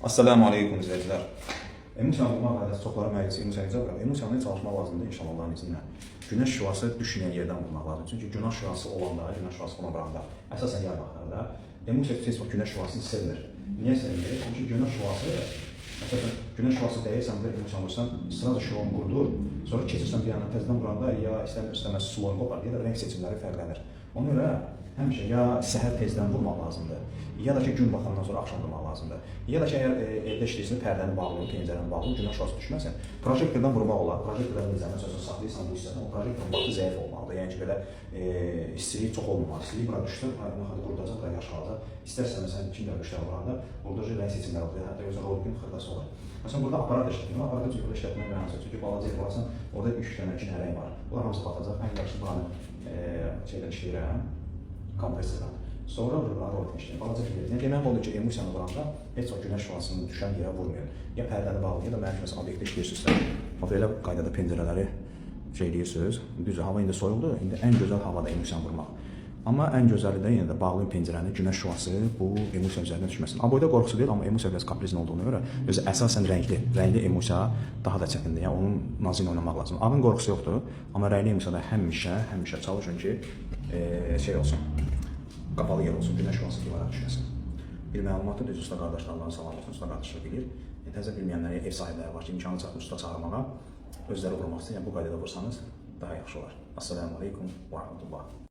Assalamu aleykum izləyicilər. Emulsiyanı vurmaq qaydası çoxları məclisi emulsiya icab edir. Emulsiyanı çalışmaq lazımdır inşallah Allahın izni ilə. Günəş şüası düşməyən yerdən vurmaq lazımdır. Çünki günəş şüası olanda, günəş şüası olan vuranda, əsasən yay vaxtlarında emulsiya heç vaxt günəş şüasını sevmir. Niyə sevmir? Çünki günəş şüası əsasən günəş şüası dəyirsən bir emulsiya vursan, sırada şüan qurudur. Sonra keçirsən bir yana təzədən vuranda ya istəmir istəməz suların qopar, ya da rəng seçimləri fərqlənir. Ona görə həmişə ya səhər tezdən vurmaq lazımdır, ya da ki gün baxandan sonra axşam vurmaq lazımdır. Ya da ki əgər evdə işləyirsən, pərdəni bağlayın, pəncərəni bağlayın, günəş şüası düşməsin. Projektordan vurmaq olar. Projektordan necə məsələn saxlayırsan bu hissədən, o projektorun vaxtı zəif olmalıdır. Yəni ki belə istilik çox olmamalı. İstilik bura düşsə, bura nə qurudacaq, bura yaş qalacaq. İstərsən məsələn 2 dəqiqə 3 dəqiqə vuranda orada rəng seçimləri olur. Hətta özü rolikin xırdası olur. Məsələn burada aparat işlətmək, aparat çünki burada işlətmək mənası. Çünki balaca ev varsan, orada 3 dənə 2 dənə rəng var. Bunlar hamısı batacaq. Ən yaxşısı buranı şeydən işləyirəm, kompresordan. Sonra vurulan rolik işləyirəm. Balaca filtr. Yəni demək oldu ki, emulsiyanı vuranda heç vaxt günəş şüasının düşən yerə vurmayın. Ya pərdəni bağlayın, ya da mənim kimi obyektdə işləyirsinizsə, bax belə qaydada pəncərələri şey eləyirsiniz. Düzdür, hava indi soyuqdur. İndi ən gözəl havada emulsiyanı vurmaq. Amma ən gözəli də yenə də bağlayın pəncərəni, günəş şüası bu emulsiya üzərinə düşməsin. Aboyda qorxusu deyil, amma emulsiya biraz kaprizli olduğuna görə özü əsasən rəngli, rəngli emulsiya daha da çətindir. Yəni onun nazı ilə oynamaq lazımdır. Ağın qorxusu yoxdur, amma rəngli emulsiyada həmişə, həmişə çalışın ki, şey olsun. Qapalı yer olsun, günəş şüası divara düşməsin. Bir məlumatı düz usta qardaşlarla salam olsun, usta qardaşlar bilir. Təzə bilməyənlər, ev sahibləri var ki, imkanı çatmır usta çağırmağa, özləri vurmaq istəyir. Yəni bu qaydada vursanız daha yaxşı olar. Assalamu aleykum və rəhmətullah.